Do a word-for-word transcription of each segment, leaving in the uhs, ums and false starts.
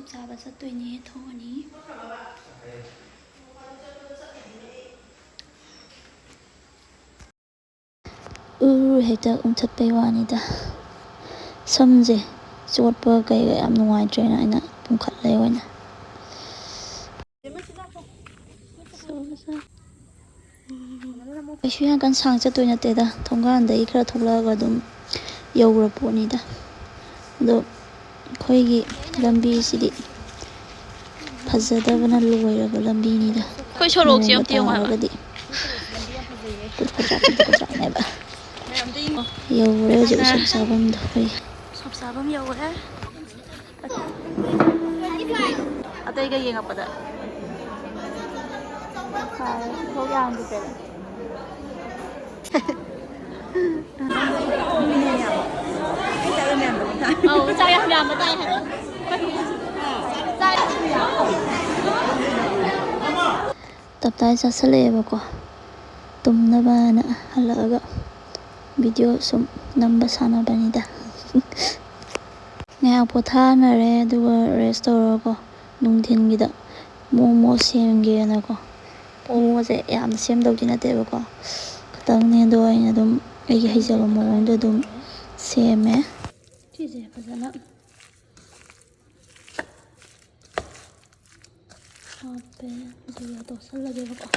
ꯆꯥꯕ ꯆꯠꯇꯣꯏꯅꯦ, ꯊꯣꯡꯉꯅꯤ꯫ ꯎꯔꯨ ꯍꯦꯛꯇ ꯎꯝꯊꯠꯄꯩ ꯋꯥꯅꯤꯗ꯫ ꯁꯝꯁꯦ ꯆꯣꯠꯄ ꯀꯩꯒ ꯌꯥꯝ ꯅꯨꯡꯉꯥꯏꯇ꯭ꯔꯦꯅ ꯑꯩꯅ ꯄꯨꯝꯈꯠꯂꯦ ꯑꯣꯏꯅ꯫ ꯀꯩꯁꯨ ꯌꯥꯝ ꯀꯟꯅ ꯁꯥꯡ ꯆꯠꯇꯣꯏ ꯅꯠꯇꯦꯗ, ꯊꯣꯡꯒꯥꯟꯗꯒꯤ ꯈꯔ ꯊꯣꯛꯂꯛꯑꯒ ꯑꯗꯨꯝ ꯌꯧꯔ ꯄꯣꯠꯅꯤꯗ꯫ ꯑꯗꯣ ꯑꯩꯈꯣꯏꯒꯤ ꯂꯝꯕꯤꯁꯤꯗꯤ ꯐꯖꯗꯕꯅ ꯂꯣꯏꯔꯕ ꯂꯝꯕꯤꯅꯤꯗ꯫ ꯑꯩꯈꯣꯏ ꯁꯣꯔꯣꯛꯁꯦ ꯅꯣꯡꯒ ꯑꯝꯇ ꯌꯦꯡꯉꯣ ꯍꯥꯏꯕ꯫ ꯇꯥꯔꯒꯗꯤ ꯀꯨꯠ ꯀꯨꯠꯇ꯭ꯔꯥꯛ, ꯀꯨꯠ ꯀꯨꯠꯇ꯭ꯔꯥꯛꯅꯦꯕ꯫ ꯃꯌꯥꯝꯗ ꯌꯦꯡꯉꯣ꯫ ꯌꯧꯔꯦ ꯍꯧꯖꯤꯛ ꯎꯁꯣꯞ ꯆꯥꯐꯝꯗꯣ ꯑꯩꯈꯣꯏꯒꯤ꯫ ꯎꯁꯣꯞ ꯆꯥꯐꯝ ꯌꯧꯔꯦ꯫ ꯑꯇꯩꯒ ꯌꯦꯡꯉꯛꯄꯗ ꯊꯣꯛ ꯌꯥꯝꯈꯤꯗ꯭ꯔꯦꯕ꯫ ꯑꯧ, ꯆꯥꯛ ꯌꯥꯝ ꯌꯥꯝꯕ ꯇꯥꯏ ꯍꯥꯏꯕ꯫ ꯆꯥꯛ ꯇꯞꯇꯥꯏ ꯆꯥꯁꯜꯂꯛꯑꯦꯕꯀꯣ, ꯇꯨꯝꯅꯕꯅ ꯍꯜꯂꯛꯑꯒ ꯚꯤꯗꯤꯑꯣ ꯁꯨꯝ ꯅꯝꯕ ꯁꯥꯟꯅꯕꯅꯤꯗ꯫ ꯉꯥꯏꯍꯥꯛ ꯄꯣꯊꯥꯅꯔꯦ, ꯑꯗꯨꯒ ꯔꯦꯁ ꯇꯧꯔꯒꯀꯣ, ꯅꯨꯡꯊꯤꯟꯒꯤꯗ ꯃꯣꯃꯣ ꯁꯦꯝꯒꯦꯅꯀꯣ꯫ ꯃꯣꯃꯣꯁꯦ ꯌꯥꯝꯅ ꯁꯦꯝꯗꯧꯗꯤ ꯅꯠꯇꯦꯕꯀꯣ, ꯈꯤꯇꯪꯅꯦ, ꯑꯗꯣ ꯑꯩꯅ ꯑꯗꯨꯝ ꯑꯩꯒꯤ ꯍꯩꯖꯕ ꯃꯑꯣꯡꯗ ꯑꯗꯨꯝ ꯁꯦꯝꯃꯦ꯫ ꯁꯤꯁꯦ ꯐꯖꯅ ꯍꯥꯞꯄꯦ, ꯑꯗꯨꯒ ꯇꯣꯠꯁꯜꯂꯒꯦꯕꯀꯣ꯫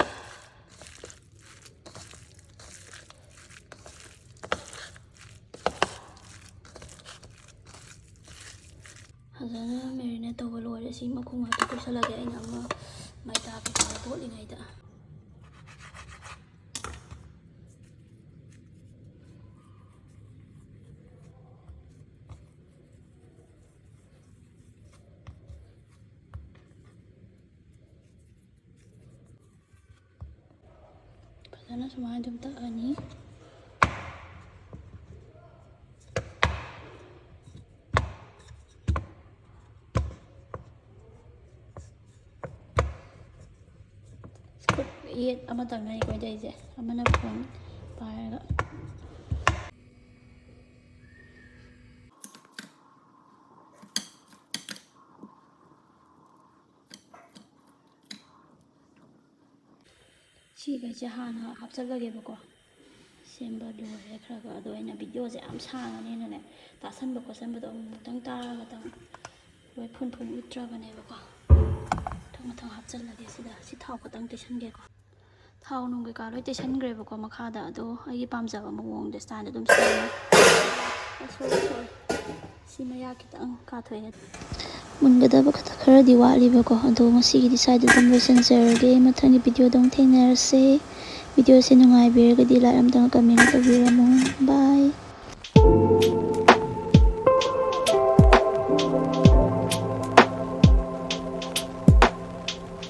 ꯐꯖꯅ ꯃꯦꯔꯤꯅꯦꯠ ꯇꯧꯕ ꯂꯣꯏꯔꯦ꯫ ꯁꯤ ꯃꯈꯨꯝ ꯉꯥꯛꯇ ꯀꯨꯞꯁꯜꯂꯒꯦ ꯑꯩꯅ ꯑꯃ ꯃꯩꯗꯥ ꯀꯩꯀꯥꯗꯣ ꯇꯣꯠꯂꯤꯉꯩꯗ꯫ ꯐꯖꯅ ꯁꯨꯃꯥꯏꯅ ꯑꯗꯨꯝ ꯇꯛꯑꯅꯤ꯫ ꯈꯨꯠ ꯌꯦꯠ ꯑꯃꯇꯪꯅ ꯑꯩꯈꯣꯏꯗ ꯑꯩꯁꯦ ꯑꯃꯅ ꯐꯣꯟ ꯄꯥꯏꯔꯒ꯫ ꯁꯤꯈꯩꯁꯦ ꯍꯥꯟꯅ ꯍꯥꯞꯆꯤꯜꯂꯒꯦꯕꯀꯣ꯫ ꯁꯦꯝꯕ ꯂꯣꯏꯔꯦ ꯈꯔ ꯈꯔ꯫ ꯑꯗꯣ ꯑꯩꯅ ꯚꯤꯗꯤꯑꯣꯁꯦ ꯌꯥꯝ ꯁꯥꯡꯉꯅꯤꯅꯅꯦ, ꯇꯥꯁꯟꯕ ꯈꯣꯠꯆꯟꯕꯗꯣ ꯑꯃꯨꯛꯇꯪ ꯇꯥꯔꯒꯗꯪ ꯂꯣꯏ ꯐꯨꯟ ꯐꯨꯟ ꯎꯠꯇ꯭ꯔꯕꯅꯦꯕꯀꯣ꯫ ꯃꯊꯪ ꯃꯊꯪ ꯍꯥꯞꯆꯤꯜꯂꯒꯦ ꯁꯤꯗ꯫ ꯁꯤ ꯊꯥꯎ ꯈꯛꯇꯪ ꯇꯩꯁꯟꯒꯦꯀꯣ꯫ ꯊꯥꯎ ꯅꯨꯡ ꯀꯩꯀꯥ ꯂꯣꯏ ꯇꯩꯁꯟꯈ꯭ꯔꯦꯕꯀꯣ ꯃꯈꯥꯗ꯫ ꯑꯗꯣ ꯑꯩꯒꯤ ꯄꯥꯝꯖꯕ ꯃꯑꯣꯡꯗ ꯁ꯭ꯇꯥꯏꯜꯗ ꯑꯗꯨꯝ ꯁꯦꯝꯃꯦ꯫ ꯑꯣ, ꯁꯣꯔꯤ, ꯁꯣꯔꯤ꯫ ꯁꯤ ꯃꯌꯥ ꯈꯤꯇꯪ ꯀꯥꯊꯣꯛꯑꯦ꯫ ꯃꯨꯟꯒꯗꯕ ꯈꯛꯇ ꯈꯔꯗꯤ ꯋꯥꯠꯂꯤꯕꯀꯣ꯫ ꯑꯗꯣ ꯉꯁꯤꯒꯤꯗꯤ ꯁ꯭ꯋꯥꯏꯗ ꯑꯗꯨꯝ ꯂꯣꯏꯁꯤꯟꯖꯔꯒꯦ꯫ ꯃꯊꯪꯒꯤ ꯚꯤꯗꯤꯑꯣꯗ ꯑꯃꯨꯛ ꯊꯦꯡꯅꯔꯁꯦ꯫ ꯚꯤꯗꯤꯑꯣꯁꯦ ꯅꯨꯡꯉꯥꯏꯕꯤꯔꯒꯗꯤ ꯂꯥꯏꯛ ꯑꯃꯇꯪ ꯀꯃꯦꯟ ꯇꯧꯕꯤꯔꯝꯃꯨ꯫ ꯕꯥꯏ꯫